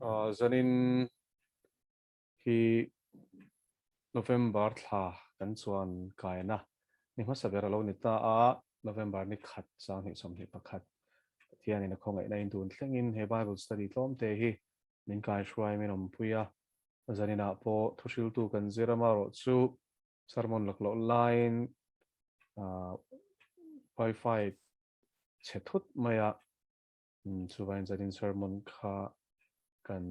Zanin hi November thla kan chuan kaina ni hmasa ber a lo ni ta a, November ni khat 2021 Pathianin a khawngaihna in tun thlengin he Bible study tlawmte hi min kaihruai min awmpui a, zaninah pawh thuhriltu kan zir amarawh chu sermon laklawh laiin wifi chhe thut mai a, chuvain zanin sermon kha kan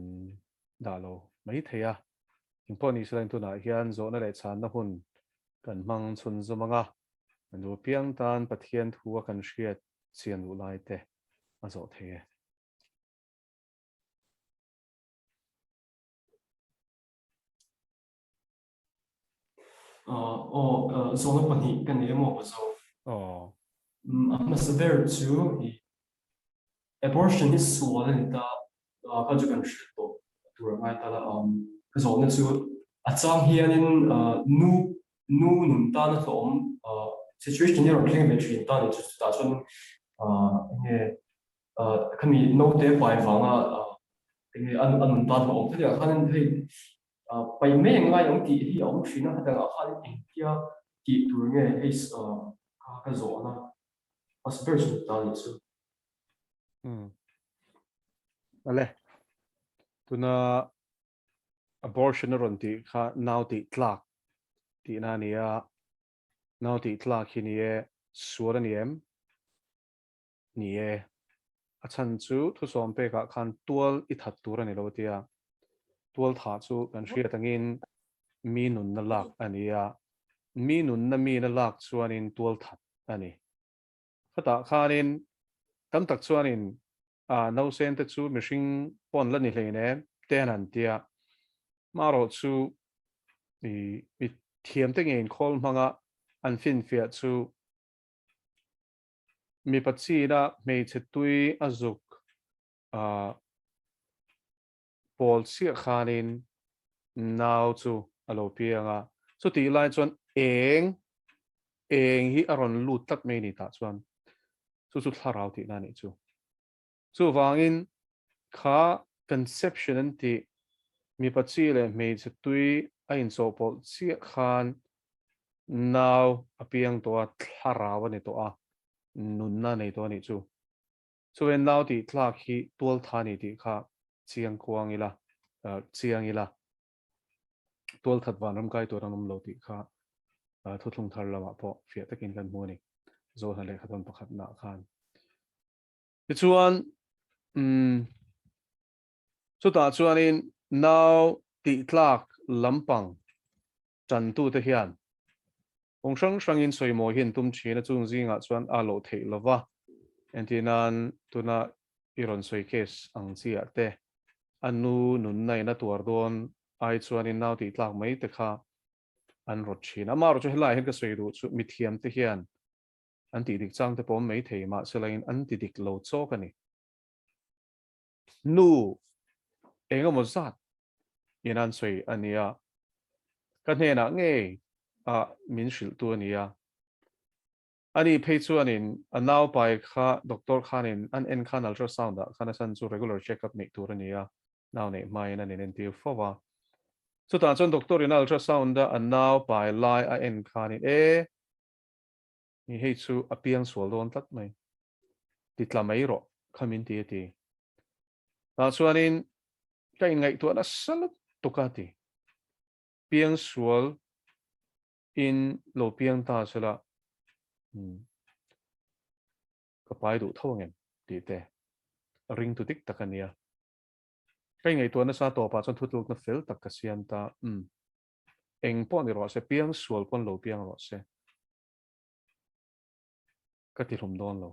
dah lo mai thei a. Engpawh ni selain tunah hian zawhna leh chhanna hun kan hmang chhunzawm ang a, kan duh apiang tan Pathian thu a kan hriat chian duh lai te a zawh thei e. Aw, zawhna pahnih ka nei emaw ka zo. Aw. A hmasa ber chu i abortion hi sual a ni ta, kha chu kan hriat tawh tur a ngai ta la. Ka zawhna chu a chang hianin nu nu nun tana hlawhawm situation hi a rawn thleng ve thin ta a ni chu chutah chuan enge khami naute pai vanga enge a nun tan hlawhawm thei ang khanin hei Pai mai ang ngai ang tih hi a awm thin a, hetiang ah khan engtia tih tur nge hei ka zawhna hmasa ber chu ta nih chu. Umm. Ale. Tuna abortion a rawn tih kha nau tih tlak tihna a ni a, nau tih tlak hi ni e, sual a ni em? Ni e, a chhan chu thusawm pekah khan tual i that tur a ni lo tia, tual thah chu kan hriat angin mi nunna lak a ni a, mi nunna mina lak chuanin tual that a ni. Khatah khanin tam tak chuanin a nausen te chu mihring pawn la ni hleinem te an han tia, marawh chu i mi thiamte ngeiin khawl hmanga an finfiah chu Mipa china hmeichhe tui a zuk pawl chiah khanin nau chu a lo piang a, chutih lai chuan eng eng hi a rawn lut tlat mai ni tah chuan chu chu thlarau tihna a nih chu. Chuvangin kha conception an tih mipa chi leh hmeichhe tui a inchawhpawlh chiah khan nau a piang tawh a, thlarau a ni tawh a, nunna a nei tawh a nih chu. Chuan nau tih tlak hi tualtha a ni tih kha chiang kuang ila, chiang ila, tualthat vanram kai tur an awm lo tih kha thuthlung thar lamah pawh fiah takin kan hmu a ni, Zawhna lehkhathawn pakhatnaah khan. Tichuan, umm, chutah chuanin nau tihtlak lampang tantute hian kawng hrang hrangin sawimawi hi an tum thin a, chung zingah chuan a loh theih lo va, entirnan tuna i rawn sawi case ang chiah te, a nu nunna in a tuar dawn ai chuanin nau tihtlak mai te kha an rawt thin. Amaherawhchu chu helaiah hian ka sawi duh chu mithiamte hian An tih dik chang te pawh awm mai thei, mahse lain an ti dik lo chawk a ni. Nu eng emaw zat in an sawi a nia, ka hnenah ngei ah min hrilh tu a nia. Ani phei chuanin a naupai kha doctor khanin an en khan ultrasound ah khan a chhan chu regular check up neih tur a nia, nau neih hmain an inentir fo a. Chutah chuan doctor in ultrasound a a naupai lai a en khanin e, Ni hei chu a piang sual dawn tlat mai. Ti tla mai rawh kha min ti a ti. Tah chuanin ka inngaihtuah nasa lutuk a ti. Piang sual in lo piang ta sela ka pai duh tho angem tih te ringtu dik tak a nia. Ka inngaihtuah nasa tawpah chuan thutlukna fel tak ka siam ta. Umm. Eng pawh ni rawh se, piang sual pawn lo piang rawh se. Ka ti hlum dawn lo,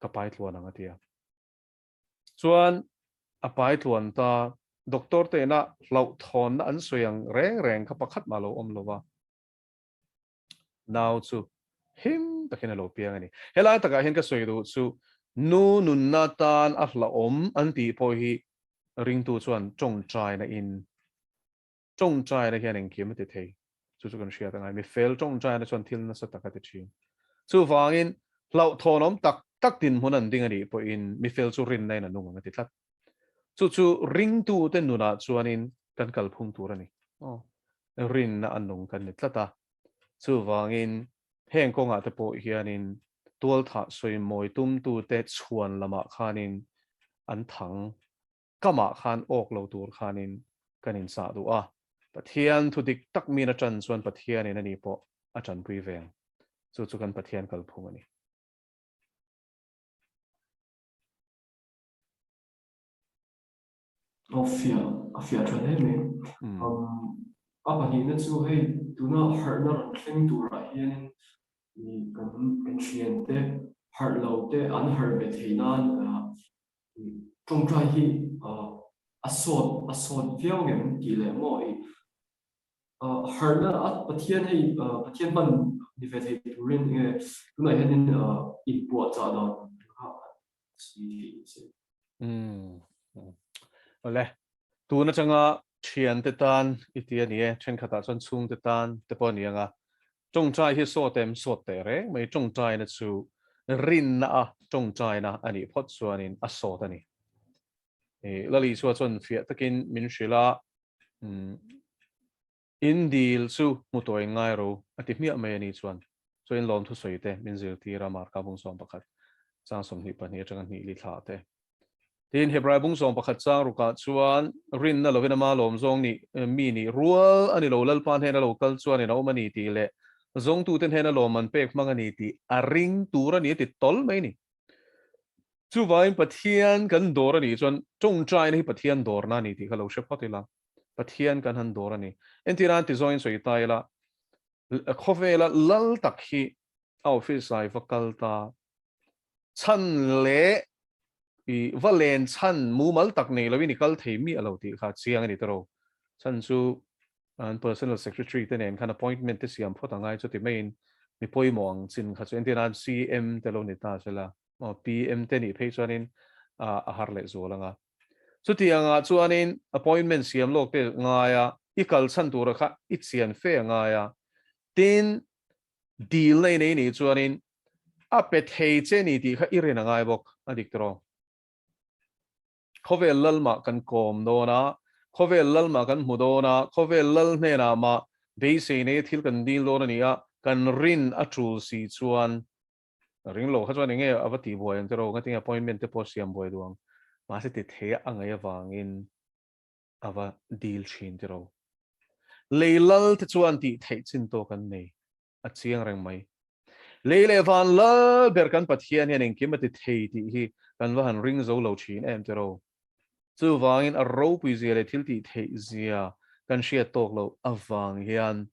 ka pai tluan ang a ti a. Chuan a pai tluan ta, doctor te ina hlauhthawnna an sawi ang reng reng kha pakhat mah lo awm lo va. Nau chu him takin a lo piang a ni. Helai takah hian ka sawi duh chu nu nunna tan a hlauhawm an tih pawh hi ringtu chuan tawngtaina in Tawngtaina hian engkim a ti thei. Chu chu kan hriat a ngai. Mi fel tawngtaina chuan thil nasa tak a ti thin. Chuvangin, hlauhthawnawm tak tak dinhmun an ding a nih pawhin mi fel chu rinna in a nung ang a ti tlat. Chu chu ringtute nunah chuanin kan kalphung tur a ni. Aw, rinna a nung kan ni tlat a. Chuvangin heng kawngah te pawh hianin tualthah sawimawi tumtute chhuan lamah khanin an thang kamah khan awk lo tur khanin kan insah duh a. Pathian thu dik tak min a ṭan chuan Pathianin ani pawh a ṭanpui ve ang. Chu chu kan Pathian kalphung a ni. A fiah, a fiah tha hle mai. A pahnihna chu hei tuna harhna rawn thleng turah hianin kan kan thiante harh lo te an harh ve theih nan tawngtai hi a sawt a sawt viau ngem tih leh maw i harhna a Pathian hei Pathian hman ni ve thei turin enge tunah hianin inpuahchah dan kha Umm. Awle. Tun atanga thiante tan i ti a ni e, thenkhatah chuan chhungte tan te pawh a ni ang a. Tawngtai hi sawt em sawt teh reng mai, tawngtaina chu rinna a tawngtaina a nih phawt chuanin a sawt a ni. Lali Isua chuan fiah takin min hrilh a, umm. In dil chu hmu tawh in ngai ro a ti hmiah mai a ni chuan chu in lawm thusawi te min zirtir a Marka bung 11 chang 22 atanga hnih li thla te. Tin Hebrai bung 11 chang rukah chuan rinna lovin ama lawm zawng nih mi nih rual a ni lo Lalpa hnena lo kal chuan in a awm a ni tih leh zawngtute hnena lawm an pek hmang a ni tih a ring tur a ni a ti tawl mai a ni. Chuvangin Pathian kan dawr a nih chuan tawngtaina hi Pathian dawrna a ni tih kha lo hre phawt ila. Pathian kan han dawr a ni. Entirah an ti zawngin sawi ta ila, khawvela lal tak hi a office ah i va kal ta, chhan leh i va len chhan mumal tak nei loin i kal thei miah lo tih kha chiang a ni tawh. Chhan chu an personal secretary te nen khan appointment te siam phawt a ngai chuti maiin mi pawimawh ang chin kha chu entirah an CM te lo ni ta sela, PM te nih phei chuanin a har leh zual ang a. Chutiangah chuanin appointment siam lawk te ngai a, i kal chhan tura kha i chian fe a ngai a. Tin, dil na i nei nih chuanin a pe thei che ni tih kha i rin a ngai bawk a dik tawh. Khawvel lal mah kan kawm dawn a, khawvel lal mah kan hmu dawn a, khawvel lal hnenah mah beisei nei thil kan dil dawn a ni a, kan rin a tul si chuan A ring lo kha chuan enge a va tih buai ang tiraw, ngatinge appointment te pawh siam buai duh ang, mahse ti thei a ngaih avangin a va deal thin tiraw. Lei lal te chuan tih theih chin tawk an nei, a chiang reng mai. Lei leh van lal ber kan Pathian hian engkim a ti thei tih hi kan va han ring zo lo thin em tiraw. Chuvangin a ropui zia leh thil tih theih zia kan hriat tawk loh avang hian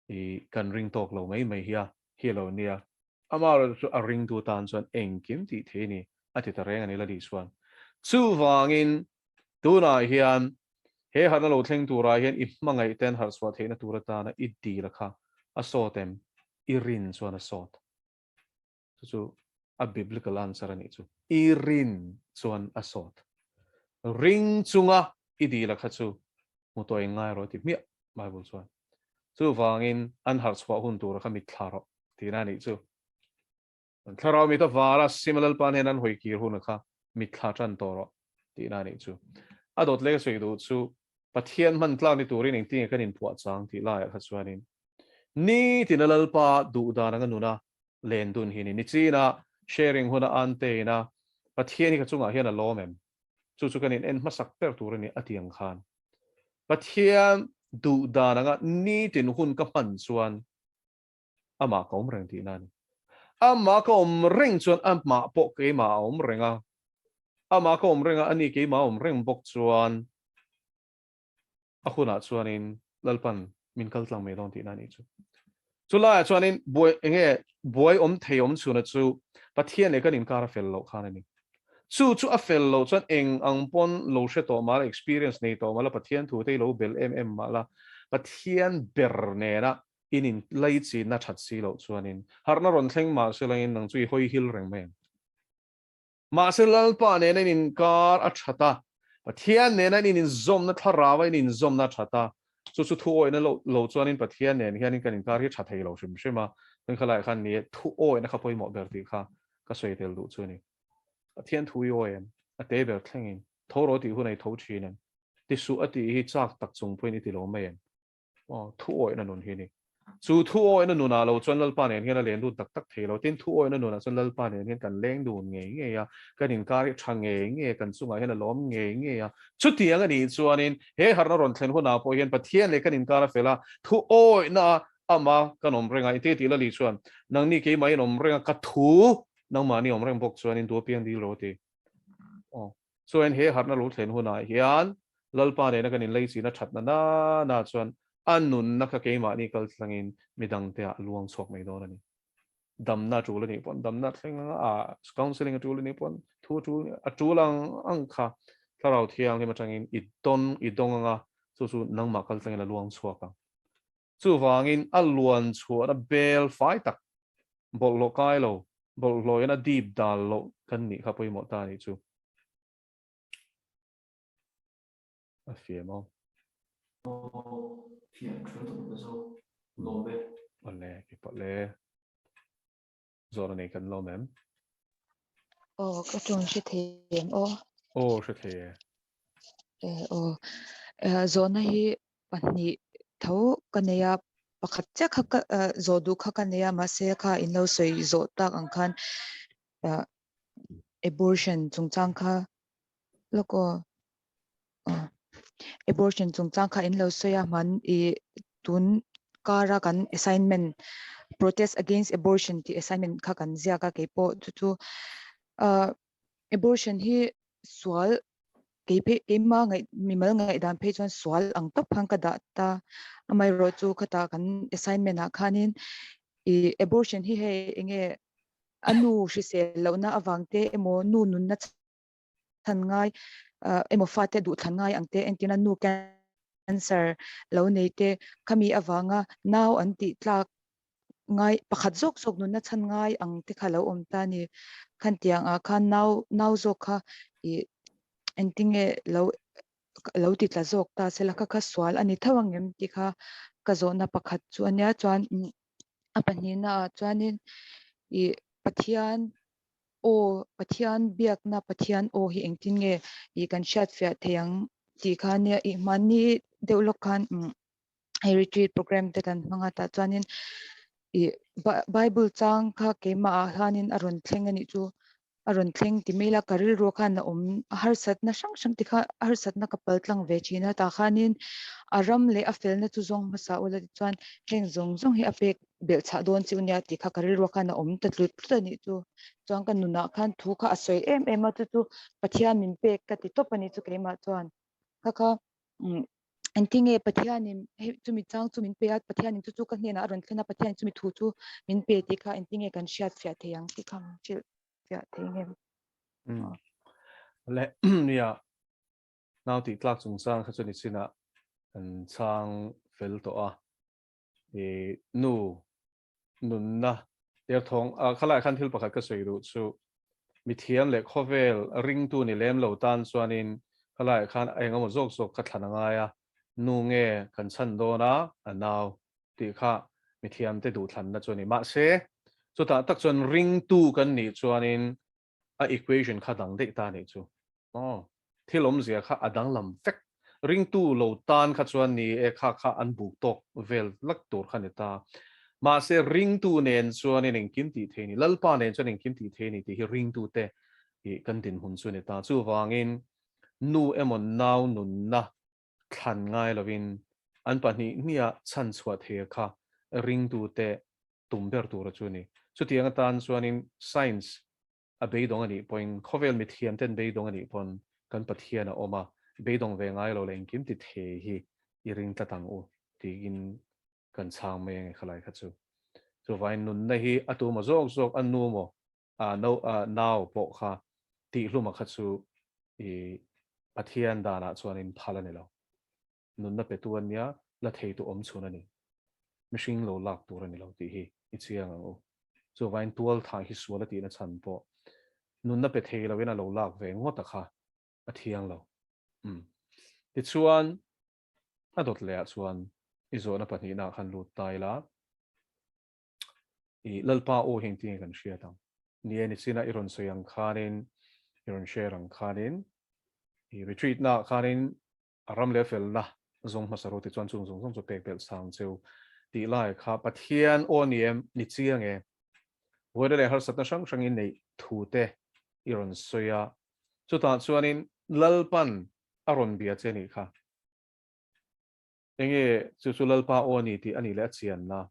i kan ring tawk lo mai mai hi a hi lo nia. Amaherawhchu chu a ringtu tan chuan engkim tih thei a ni a ti ta reng a ni la tih chuan. Chuvangin tunah hian he harhna lo thleng turah hian i hmangaih ten harh chhuah theihna tur atana i dil a kha a sawt em? I rin chuan a sawt. Chu chu a biblical answer a nih chu. I rin chuan a sawt. Ring chunga i dil a kha chu hmu tawh eng ngai rawh ti hmiah Bible chuan. Chuvangin an harh chhuah hun tura kha mitthla rawh tihna a nih chu. An thlarau mit a var a, Sima Lalpa hnen an hawi kir hun kha mitthla tan tawh rawh tihna a nih chu. A dawt lek a sawi duh chu Pathian hman tlak ni turin engtinge kan inphuah chang tih laiah kha chuanin nitina Lalpa duh dan anga nuna len dun hi ni. Nichina sharing huna an teina Pathian hi ka chungah hian a lawm em? Chu chu kan in en hmasak ber tur a ni a ti ang khan. Pathian duh dan anga nitin hun ka hman chuan amah ka awm reng tihna a ni. Amah ka awm reng chuan amah pawh keimah a awm reng a, amah ka awm reng a, ani keimah a awm reng bawk chuan a hunah chuanin Lalpan min kal tlang mai dawn tihna a nih chu. Chu laiah chuanin buai enge buai awm thei awm chhuna chu Pathian leh kan inkar a fel loh khan a ni. Chu chu a fel loh chuan eng ang pawn lo hre tawh mah la, experience nei tawh mah la, Pathian thu te hi lo bel em em mah la, Pathian ber nena in in laichinna that si loh chuanin harhna rawn thleng mah se langin nang chu i hawi hil reng mai ang. Mahse Lalpa nena in inkar a that a, Pathian nena in inzawmna thlarau a in inzawmna a that a, chu chu thu awihna lo lo chuanin Pathian nen hianin kan inkar hi tha thei lo hrim hrim a, tun khalaiah khan ni e, thu awihna kha pawimawh ber tih kha ka sawi tel duh chu a ni. Pathian thu i awi em? A te ber thlengin. Tho rawh tih hun a i tho thin em? Ti suh a tih hi chak tak chung pawhin i ti lo mai em? Aw, thu awihna nun hi a ni. Chu thu awihna nunah lo chuan Lalpa nen hian a len dun tak tak thei lo. Tin, thu awihna nunah chuan Lalpa nen hian kan leng dun ngei ngei a, kan inkar hi tha ngei ngei a, kan chungah hian a lawm ngei ngei a. Chutiang a nih chuanin he harhna rawn thlen hunah pawh hian Pathian leh kan inkar a fel a, thu awihna ama kan awm reng a. Inti tih Lali chuan, Nangni keimah in awm reng a, ka thu nangmahni awm reng bawk chuan in duh apiang dil rawh a ti. Aw. Chuan he harhna lo thlen hunah hian Lalpa nena kan inleichina thatna na na chuan a nunna kha keimahni kal thlangin midangte ah luang chhuak mai dawn a ni. Damna a tul a nih pawn damna thleng anga ah counselling a tul a nih pawn thu a tul a tul ang ang kha Thlarau Thianghlim atangin i dawn i dawng anga chu chu nangmah kal tlangin a luang chhuak ang. Chuvangin a luan chhuahna bel fai tak bawlhhlawh kai lo bawlhhlawhin a dip dal loh kan nih kha pawimawh ta a nih chu. A fiam aw. Aw fiam thu tum na zawk lawm e. Awle ki pawh le. Zawhna nei kan lawm em? Aw ka tawng hre thei em aw? Aw hre thei e. E aw zawhna hi pahnih tho ka nei a, pakhat chiah kha ka zawh duh kha ka nei a mahse kha in lo sawi zawh tak ang khan abortion chungchang kha lawk aw abortion chungchang kha in lo sawi a hman ih tun kara kan assignment protest against abortion tih assignment kha kan ziak a keipawh chu chu ah abortion hi sual kei phei keima ngaih mimal ngaihdan phei chuan sual ang tawp khan ka dah ta amaherawh chu khata kan assignment ah khanin ih abortion hi hei enge a nu hrisel lohna avang te emaw nu nunna chhan ngai emaw fate duh thlan ngai ang te entirna nu cancer lo nei te khami avanga nau an tih tlak ngai pakhat zawk zawk nunna chhan ngai ang te kha lo awm ta ni khan tiang ah khan nau nau zawk kha ih engtinge lo lo ti tla zawk ta sela kha kha sual a ni tho ang em tih kha ka zawhna pakhat chu a nia chuan a pahnihna ah chuanin ih Pathian Aw, Pathian biakna Pathian aw hi engtin nge ih kan hriat fiah thei ang tih kha nia ih hmanni deuh lawk khan umm hei retreat program te kan hmang a tah chuanin ih Bible chang kha keimah ah hianin a rawn thleng a nih chu a rawn thleng ti mai ila ka rilru khan a awm a harsatna hrang hrang te kha harsatna ka pal tlang ve thin a tah khanin a ram leh a felna chu zawng hmasa ula tichuan heng zawng zawng hi a pek belh chhah dawn chiu nia tih kha ka rilruah khan a awm ta tlut tlut a nih chu. Chuan ka nunah khan thu kha a sawi em em a, chu chu Pathian min pek ka ti tawp a nih chu keimah chuan. Kha kha umm engtinge Pathianin hei chumi chang chu min pe a, Pathianin chu chu ka hnenah a rawn thlen a, Pathianin chumi thu chu min pe tih kha engtinge kan hriat fiah thei ang tih kha min hrilh fiah thei ngem. Umm le nia nau tih tlak chungchang kha chu ni chinah kan chhang fel tawh a. i nu nunna derthawng a khalai khan thil pakhat ka sawi duh chu mithiam leh khawvel ringtu ni lem lo tan chuanin khalai khan a engemaw zawk zawk ka thlan a ngai a, nu nge kan chhan dawn a, a nau tih kha mithiam te duhthlanna chu a ni. Mahse, chutah tak chuan ringtu kan nih chuanin a equation kha dang daih ta nih chu. Aw, thil awmzia kha a danglam vek. Ringtu lo tan kha chuan ni e kha kha an buk tawk vel lak tur kha ni ta. Mahse ringtu nen chuanin engkim tih thei ni, Lalpa nen chuan engkim tih thei ni tih hi ringtute ih kan dinhmun chu ni ta. Chuvangin nu emaw nau nunna thlan ngai lovin an pahnih hniah chhan chhuah thei kha ringtute tum ber tura chu a ni. Chutiang atan chuanin science a beidawng a nih pawhin, khawvel mithiamten beidawng a nih pawn kan Pathian a awm a, beidawng ve ngai lo leh engkim ti thei hi i ring tlat ang u tiin kan chhang mai ange khalai kha chu. Chuvain nunna hi a tu maw zawk zawk a nu maw a no a nau pawh kha tihhluma kha chu i Pathian danah chuanin phal a ni lo. Nunna petu a nia, la theitu awm chhun a ni. Mihring lo lak tur a ni lo tih hi i chiang ang u. Chuvain tual thah hi sual a tihna chhan pawh nunna pe thei loin a lo lak ve ngawt a kha a thiang lo. Umm. Tichuan, a dawt lehah chuan i zawhna pahnihnaah khan lut ta ila, i Lalpa aw hi engtin nge kan hriat ang? Ni e, nichina i rawn sawi ang khanin, i rawn share ang khanin. I retreat na khanin a ram leh felna zawng hmasa rawh tichuan chung zawng zawng chu pek belh sang cheu tih lai kha Pathian aw ni em ni chiang e. Buaina leh harsatna hrang hrangin neih thu te i rawn sawi a, chutah chuanin Lalpan a rawn bia che nih kha. Enge chu chu Lalpa aw ni tih a nih leh a chianna.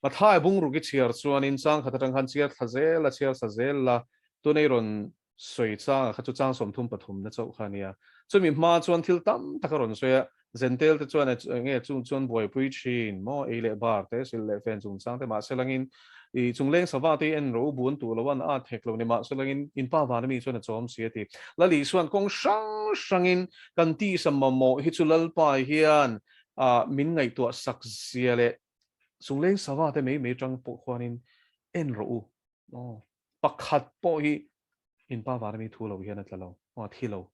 Mathai bungruk i chhiar chuanin chang khat atang khan chhiar thla zel a, chhiar thla zel la, tuna i rawn sawi changa kha chu chang 33 na chauh kha a nia. Chumi hma chuan thil tam tak a rawn sawi a, Zentel te chuan enge chung chuan buaipui thin maw, ei leh bar te, sil leh fen chungchang te mahse langin i chungleng sava te hi en ro bun tur lo a, an at hek lo ni mahse langin in pa vana mi chuan a chawm si a ti. Lali chuan kawng hrang hrangin kan tisa mamawh hi chu Lalpa hian min ngaihtuah sak zia leh Chungleng sava te mai mai tang pawh khuanin en rawh u. Aw, pakhat pawh hi in pa vana mi thu lo hian a tla lo, aw a thi lo.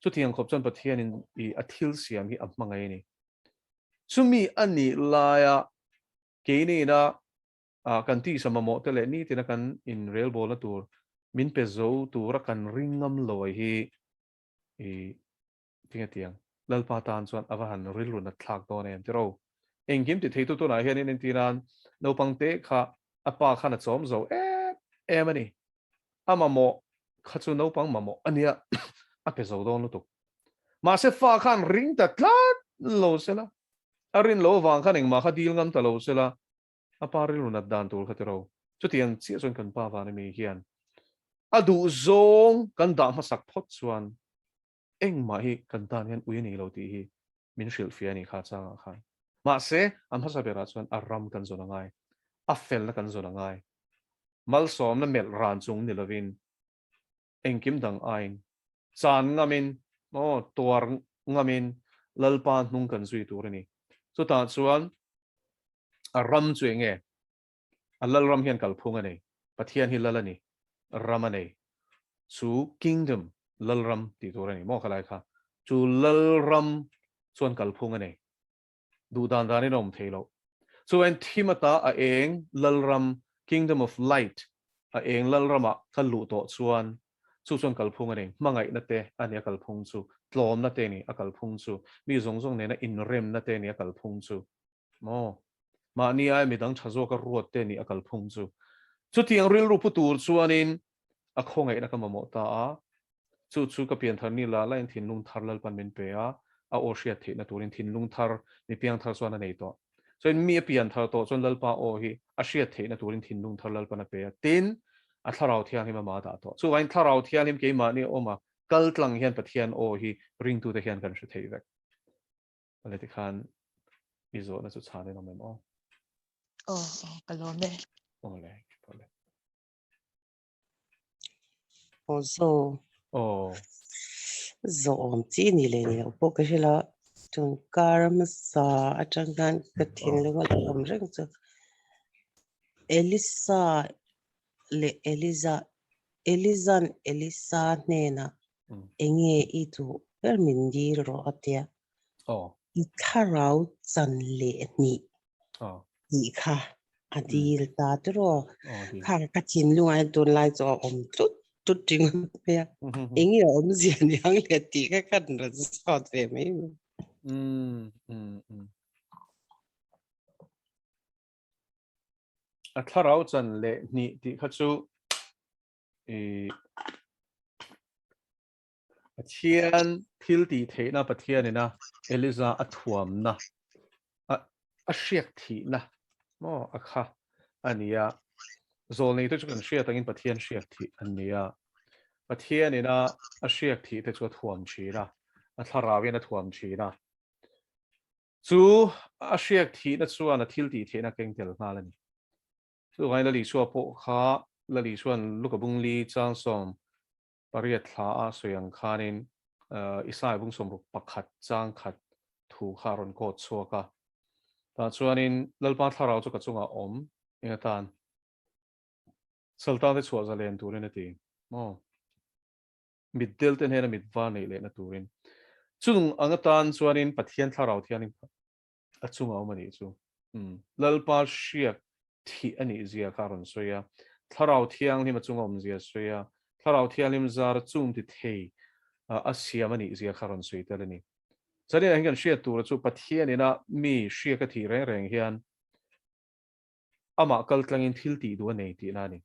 Chutiang khawp chuan Pathianin i a thil siam hi a hmangaih a ni. Chumi a nih laia keinina kan tisa mamawh te leh nitina kan inrelbawlna tur min pe zo tura kan ring ngam lo hi i Tinge tiang? Lalpa tan chuan a va han rilru nat thlak dawn em tiro. Engkim ti theitu tunah hian in entir a, naupang te kha a pa khan a chawm zo em em a ni. A mamawh kha chu naupang mamawh a nia, a pe zo dawn lutuk. Mahse fa khan ring ta tlat lo sela, a rin lo avang khan engmah kha dil ngam ta lo sela, a pa rilru nat dan tur kha tiro. Chutiang chiah chuan kan pa vana mi hian a duh zawng kan dah hmasak phawt chuan Engmah hi kan tan hian ui a ni lo tih hi min hrilhfiah a ni kha changah khan. Mahse, a hmasa berah chuan a ram kan zawn a ngai, a felna kan zawn a ngai. Malsawmna melh ran chung ni lovin engkim dang aiin chan ngamin, aw, tuar ngamin Lalpa hnung kan zui tur a ni. Chutah chuan a ram chu eng nge? A Lalram hian kalphung a nei. Pathian hi Lal a ni. Ram a nei. Chu Kingdom, Lalram tih tur a ni maw khalai kha. Chu Lalram chuan kalphung a nei. Duh dan danin a awm thei lo. Chuan thim ata a eng Lalram, Kingdom of Light, a eng Lalramah ka luh tawh chuan chu chuan kalphung a nei. Hmangaihna te a ni a kalphung chu. Tlawmna te a ni a kalphung chu. Mi zawng zawng nena inremna te a ni a kalphung chu. Maw? Mahni aia midang tha zawka ruat te nih a kalphung chu. Chutiang rilru pu tur chuanin a khawngaihna ka mamawh ta a, chu chu ka pianthar ni la lain thinlung thar Lalpan min pe a, a aw hriat theihna turin thinlung thar mi piangthar chuan a nei tawh. Chuan mi a pianthar tawh chuan Lalpa aw hi a hriat theihna turin thinlung thar Lalpan a pe a, tin, a Thlarau Thianghlim ama dah tawh. Chuvangin Thlarau Thianghlim keimahni awma kaltlang hian Pathian aw hi ringtute hian kan hre thei vek. Ale ti khan i zawhna chu chhan in awm em aw? Aw, aw, ka lawm e. Awle, awle. Aw zo. Aw. Zawh awm chi ni leh ni loh pawh ka hre lo. Tun kar hmasa atang khan ka thinlung a lo awm reng chu. Elisa leh Eliza, Eliza'n Elisa hnenah Enge i duh ber min dil rawh a tia. I thlarau chan leh hnih tih kha a dil ta tiraw. Kha ka thinlungah hian tunlai chu a awm tlut tlut ringawt mai a. Enge a awmzia niang le tih kha ka rawn zawt ve mai mai. A thlarau chan leh hnih tih kha chu i Pathian thil tih theihna Pathian ina Eliza a thuamna a a hriak thihna maw a kha a ni a zawlnei te chu kan hriat angin Pathian hriak thih an ni a Pathian ina a hriak thih te chu a thuam thin a a thlarauin a thuam thin a chu a hriak thihna chuan a thil tih theihna keng tel nghal a ni. Chuvangin Lal Isua pawh kha Lal Isua'n Luka bungli chang 18 thla a sawi ang khanin Isaia bung 61 chang khat thu kha a rawn kawt chhuak a. Tah chuanin Lalpa thlarau chu ka chungah awm eng atan Saltante chhuah zalen turin a ti maw? Mitdel te hnena mit var neih lehna turin. Chung ang atan chuanin Pathian thlarau thianghlim kha a chunga awm a nih chu. Lalpa hriak thih a nih zia kha a rawn sawi a, Thlarau Thianghlim a chunga awm zia a sawi a, Thlarau Thianghlim zar chung ti thei a siam a nih zia kha rawn sawi tel a ni. Zanin ah hian kan hriat tura chu Pathian ina mi hriak a thih reng reng hian amah kal tlangin thil tih duh a nei tihna a ni.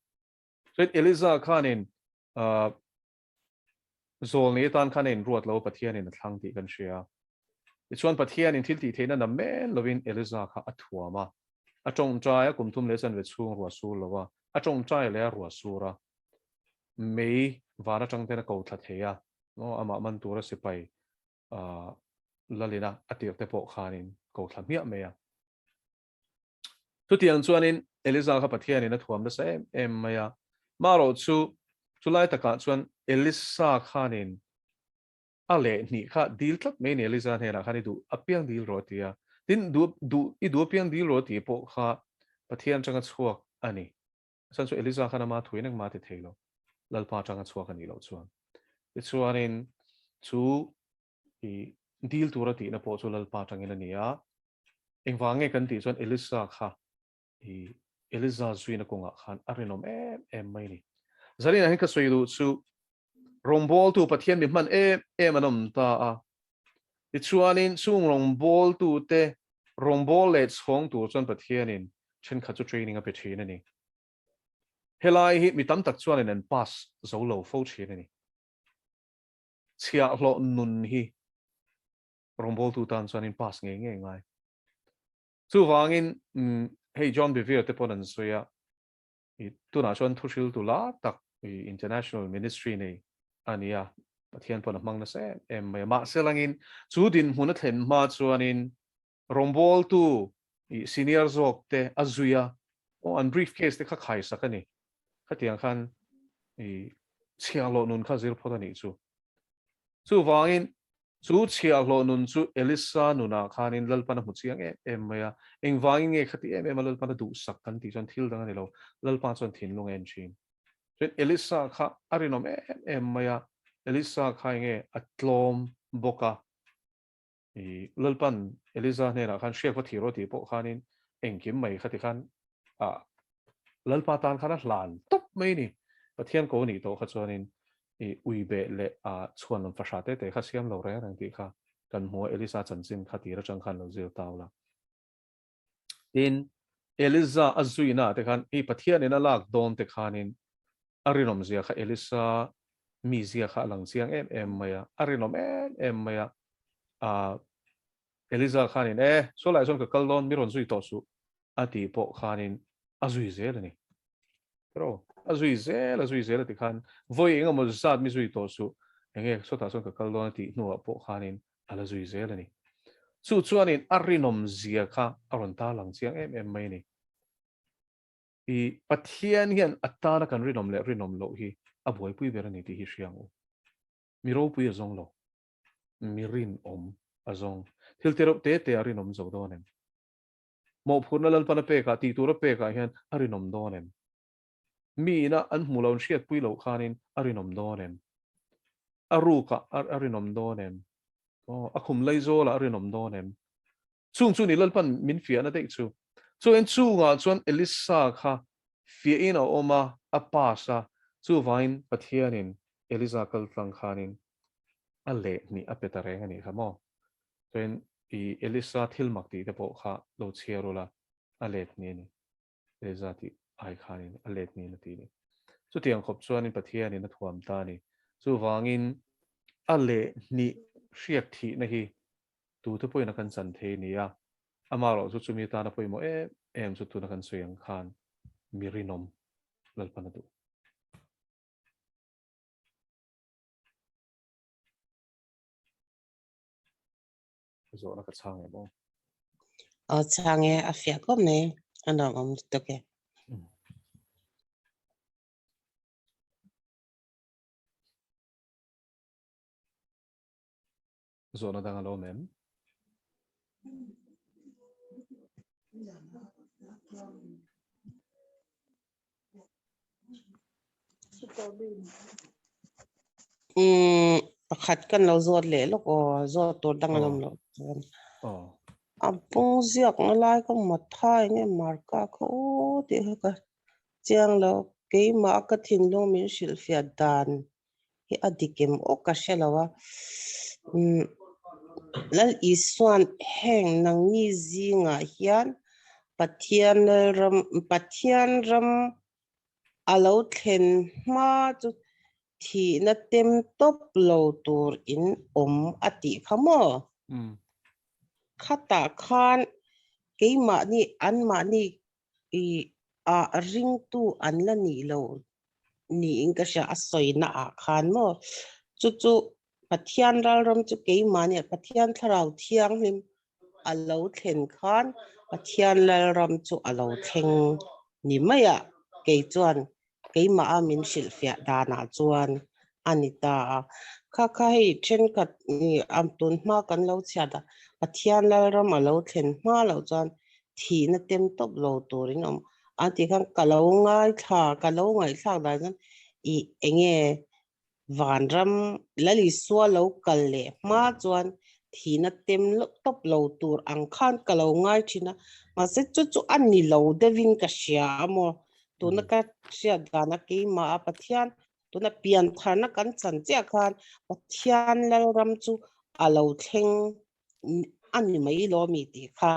Chuan Eliza khanin Zawlni atan khan a inruat lo, Pathianin a thlang tih kan hria. Tichuan Pathianin thil tih theihna na men lovin Eliza kha a thuam a. A tawngtai a kum thum leh chanve chhung ruah sur lo a, a tawngtai leh a ruah sur a. Mei van atang ten a ko thla thei a, amah man tura sipai lalina a tirh te pawh khanin ko thla hmiah mai a. Chutiang chuanin Eliza kha Pathianin a thuam nasa em em mai a. Marawh chu chulai takah chuan Elisa khanin a leh hnih kha dil tlat mai a ni. Eliza hnenah khan i duh apiang dil rawh a ti a. Tin, duh duh i duh apiang dil rawh a tih pawh kha Pathian atanga chhuak a ni. A chhan chu Eliza khan ama thuin engmah a ti thei lo. Lalpa atanga chhuak a nih loh chuan. Tichuanin chu I dil tura tihna pawh chu Lalpa atangin a ni a. Engvang nge kan tih chuan Elisa kha i Eliza zuina kawngah khan a rinawm em em mai a ni. Zarinah hian ka sawi duh chu rawngbawltu Pathian mi hman em em an awm ta a. Tichuanin chung rawngbawltute rawngbâwl leh chhawng tur chuan Pathianin thenkhat chu training a pe thin a ni. Helai hi mi tam tak chuanin an pass zo lo fo thin a ni. Chhiahhlawh nun hi rawngbawltu tan chuanin pass ngei ngei ngai. Chuvangin hei John Bevere te pawn an sawi a, i tunah chuan thuhriltu lar tak i international ministry nei a ni a, Pathian pawn a hmang nasa em em mai a. Mahse langin chu dinhmun a thlen hma chuanin rawngbawltu i senior zawk te a zui a, aw an briefcase te kha khaisak a ni. Khatiang khan i chhiahhlawh nun kha zir phawt a nih chu. Chuvangin chu chhiahhlawh nun chu Elisa nunah khanin Lalpan a hmu chiang em em mai a. Engvangin nge khati em em a Lalpan a duhsak kan tih chuan thil dang a ni lo. Lalpa chuan thinlung a en thin. Chuan Elisa kha a rinawm em em mai a. Elisa kha enge a tlawm bawk a. I Lalpan Eliza hnenah khan hriak va thih rawh tih pawh khanin engkim mai kha ti khan ah Lalpa tan khan a hlan tawp mai ni. Pathian ko nih tawh kha chuanin i ui beh leh ah chhuan lam fahra te te kha siam lo reng reng tih kha kan hmu a Elisa chanchin kha tir atang khan lo zir tau la. Tin, Eliza a zuina te khan hei Pathianin a lak dawn te khanin a rinawm zia kha Elisa mi zia kha a lang chiang em em mai a, a rinawm em em mai a. Ahh Eliza khanin e, saw lai chuan ka kal dawn, mi rawn zui tawh suh a tih pawh khanin a zui zel a ni. Pero a zui zel a zui zel a ti khan vawi engemaw zat mi zui tawh suh, enge sawtah chuan ka kal dawn a tih hnuah pawh khanin a la zui zel a ni. Chu chuanin a rinawm zia kha a rawn tarlang chiang em em mai a ni. I Pathian hian a tana kan rinawm leh rinawm loh hi a buaipui ber a ni tih hi hria ang u. Mi ropui a zawng lo. Mi rinawm a zawng. Thil te reuh te te a rinawm zo dawn em? Mawhphurhna Lalpan a pekah, tih tur a pekah hian a rinawm dawn em? Mi ina an hmuh loh, an hriatpui loh khanin a rinawm dawn em? A rukah a rinawm dawn em? Aw, a khum laizawlah a rinawm dawn em? Chung chu ni Lalpan min fiahna daih chu. Chuan chungah chuan Elisa kha fiahin a awm a, a pass a, chuvangin Pathianin Elisa kal tlang khanin a leh hnih a pe ta reng a nih kha maw? Chuan i Elisa thil mak tih te pawh kha lo chhiar ula, a let hnih a ni. Elisa tih ai khanin a let hnih in a ti ni. Chutiang khawp chuanin Pathianin a thuam ta a ni. Chuvangin a leh hnih hriak thihna hi tute pawhin a kan chan thei a ni a, amaherawhchu chumi atana pawimawh em em chu tuna kan sawi ang khan mi rinawm Lalpan a duh. Ka zawhna ka chhang em aw? Aw chhang e, a fiah khawp mai, a nuam awm lutuk e. Zawhna dang a lo awm em? Umm pakhat kan lo zawt leh lawk aw zawt tur dang a lo awm loh chuan. A pung ziak na lai ka Mathai nge Marka kha aw tih kha ka chiang lo. Keimah ka thinlung min hrilhfiah dan hi a dik em aw ka hre lo a. Umm Lal Isuan heng nangni zingah hian Pathian Lalram Pathian ram a lo thlen hma chu thihna tem tawp lo tur in awm a tih kha maw? Khatah khan keimahni anmahni i ah ringtu an la nih lo niin ka hria a sawina ah khan maw chu chu Pathian ralram chu keimahni ah Pathian thlarau thianghlim a lo thlen khan Pathian lalram chu a lo thleng ni mai a kei chuan keimah a min hrilhfiah danah chuan a ni ta a. Kha kha hei thenkhat a tun hma kan lo chhiat a, Pathian Lalram a lo thlen hma loh chuan thihna tem tawp lo turin a awm. A tih khan ka lo ngaithla, ka lo ngaihthlak dan chuan ih enge Vanram Lal Isua lo kal leh hma chuan thihna tem tawp lo tur ang khan ka lo ngai thin a, mahse chu chu a ni lo deuhin ka hria a maw? Tuna ka hriat dana keimah a Pathian tuna piantharna kan chan chiah khan Pathian Lalram chu a lo thleng a ni mai lo mi tih kha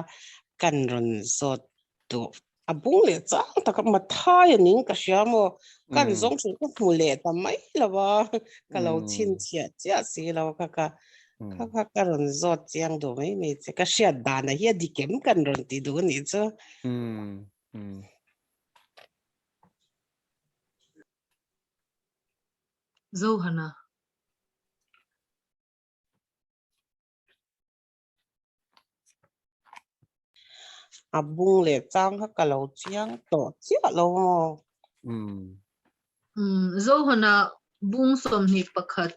kan rawn zawt duh. A bung leh chang tak a Mathai a ning ka hria maw? Kan zawng thin ka hmu leh ta mai lo a, ka lo chhinchhiah chiah si lo kha ka kha kha ka rawn zawt chiang duh mai mai che. Ka hriat dan a hi a dik em kan rawn ti duh a nih chu. Zohana. A bung leh chang kha ka lo chiang tawh chiah lo maw? Zohana bung 21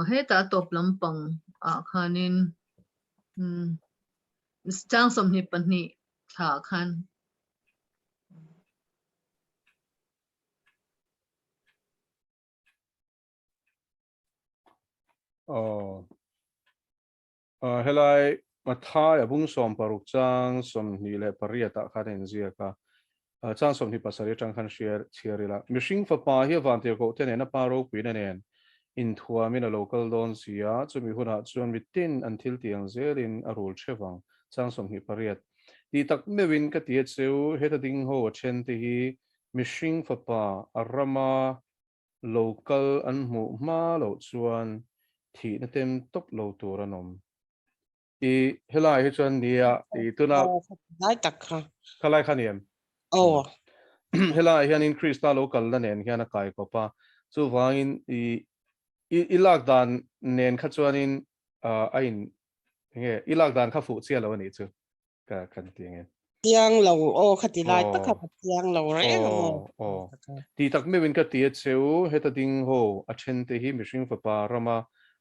hetah a tawp lampang ah khanin chang 22 thla ah khan. Aw. Helai Mathai a bung 60 chang 28 ah khan a inziak a. Chang 27 atang khan hria chhiar ila. Mihring fapa hi a vantirhkoh te nen a pa ropuina nen inthuamin a lo kal dawn si a, chumi hunah chuan mitin an thil tiang zelin a rul theuh ang. Chang 28. Tih tak meuhin ka ti a cheu, heta ding ho a then te hi mihring fapa a rama lo kal an hmuh hma loh chuan thihna tem tawp lo tur an awm. I helai hi chuan nia i tuna Lai tak kha. Khalai kha ni em? Aw. Helai hianin Krista lo kalna nen hian a kai kawp a, chuvangin i i lak dan nen kha chuanin a in enge i lak dan kha fuh chiah lo a nih chu. ka kan ti ange. Chiang lo aw kha ti lai tak kha chiang lo reng a maw. Aw ti tak meuhin ka ti a cheu heta ding ho a then te hi mihring fapa rama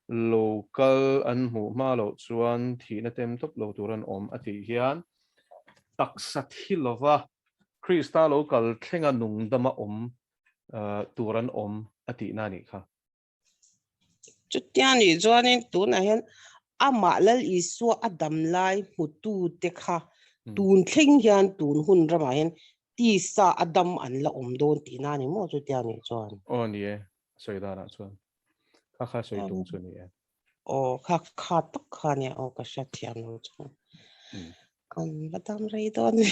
lo kal an hmuh hma loh chuan thihna tem tawp lo tur an awm a tih hian taksa thi lova Krista lo kal thlenga nungdama awm tur an awm a tihna a nih kha. Chutia nih chuanin tunah hian amah Lal Isua a dam lai hmutute kha tun thleng hian tun hun ramah hian tisa a dam an la awm dawn tihna a ni maw chutia nih chuan? Aw ni e, sawi danah chuan kha kha sawi tum chu ni e. Aw kha kha tak kha nia aw ka hriatthiam lo chu. Kan va dam rei dawn ve.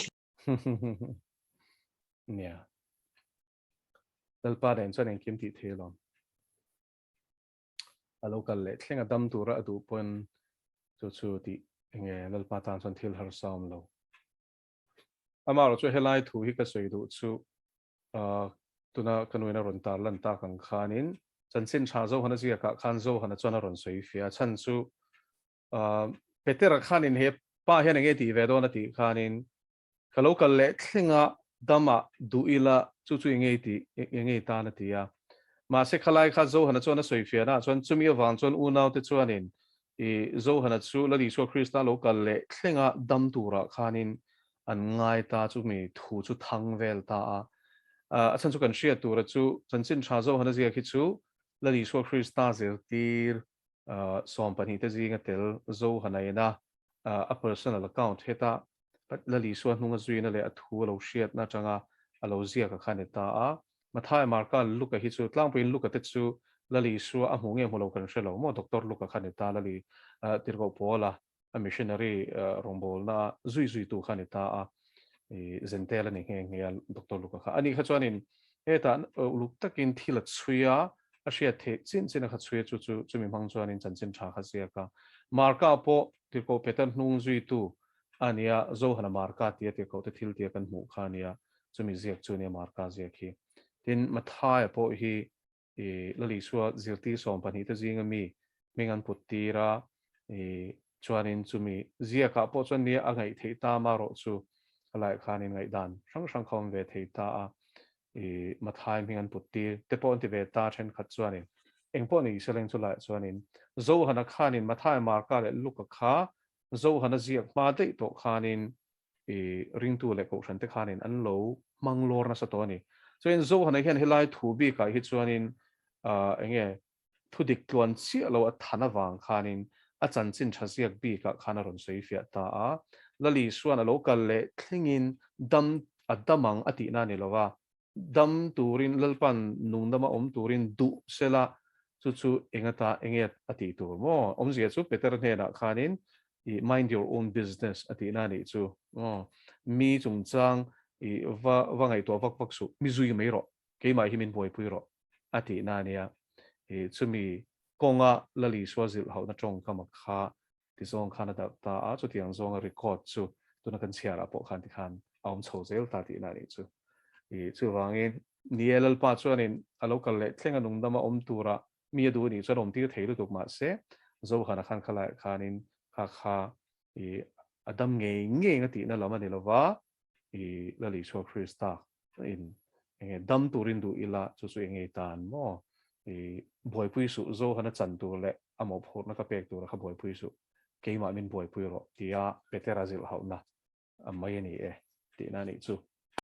Nia. Lalpa nen chuan engkim tih thei alawm. A lo kal leh thleng a dam tura a duh pawn chu chu tih enge Lalpa tan chuan thil harsa awm lo. Amaherawh chu helai thu hi ka sawi duh chu tuna ka nuin a rawn tar lan tak ang khanin chanchin tha Zohana ziakah khan Zohana chuan a rawn sawi fia chhan chu Petera khanin he pa hian enge tih ve dawn a tih khanin Ka lo kal leh thleng a, dam ah duh ila chu chu i ngei tih i ngei tan a ti a. Mahse khalai kha Zohana chuan a sawi fiahna ah chuan chumi avang chuan unaute chuanin i Zohana chu Lal Isua Krista lo kal leh thleng a dam turah khanin an ngai ta chumi thu chu thang vel ta a. A chhan chu kan hriat tura chu chanchin tha Zohana ziak hi chu Lal Isua Krista zirtir 12 te zinga tel Zohana ina a personal account heta Lal Isua hnunga zuina leh a thu a lo hriatna atanga a lo ziak a kha a ni ta a. Mathaia Marka Luka hi chu tlangpuiin Luka te chu Lali Isua a hmu nge hmu lo kan hre lo maw Doctor Luka kha a ni ta Lali Tirhkoh Paula a missionary rawngbawlna zui zuitu kha a ni ta a, i Zentel a ni nghe nghe a Doctor Luka kha. Ani kha chuanin hetah uluk takin thil a chhui a, a hriat theih chin chin a kha chhui a chu chu chumi hmang chuanin chanchin tha kha ziak a. Marka pawh Tirhkoh Peter hnung zuitu a nia, Zohana Marka tia Tirhkoh te thil tia kan hmuh kha a nia, chumi ziak chu a nia Marka ziak hi. Tin, Mathaia pawh hi I Lal Isua zirtir 12 te zinga mi hming an put tir a, i chuanin chumi ziakah pawh chuan nia a ngaih theih ta marawh chu a laiah khanin ngaihdan hrang hrang kha awm ve thei ta a, i Mathai hming an put tir te pawh an ti ve ta thenkhat chuanin eng pawh ni Israel chu laiah chuanin Zohana khanin Mathai, Marka leh Luka kha Zohana ziak hma daih tawh khanin i ringtu leh kohhran te khanin an lo hmang lawr nasa tawh a ni. Chuanin Zohana hian helai thu bikah hi chuanin eng nge thu dik tluan chiah lo a than avang khanin a chanchin tha ziak bikah khan a rawn sawi fiah ta a. Lali Isuan a lo kal leh thlengin dam a dam ang a tihna a ni lo va, Dam turin Lalpan nungdama awm turin duh sela chu chu engata enge a tih tur maw? Awmzia chu Peter hnenah khanin i mind your own business a tihna a nih chu maw? Mi chungchang i va va ngaihtuah vak vak suh, mi zui mai rawh, keimah hi min buaipui rawh a tihna a nia. I chumi kawnga Lal Isua zilh hauhna tawngkam a kha ti zawng khan a darh ta a, chutiang zawnga record chu tuna kan chhiarah pawh khan tikhan a awm chho zel ta tihna a nih chu. I chuvangin ni e Lalpa chuanin a lo kal leh thleng a nungdama awm tura mi a duh anih chuan awm tir thei lutuk mahse Zohana khan khalaiah khanin kha kha i a dam ngei ngei nga tihna lam a ni lova i Lal Isua Krista in enge dam turin duh ila chu chu enge tan maw i buaipui suh Zohana chan tur leh a mawhphurhna ka pek tura kha buaipui suh keimah min buaipui rawh tia Petera zilh hauhna a mai a ni e tihna a nih chu.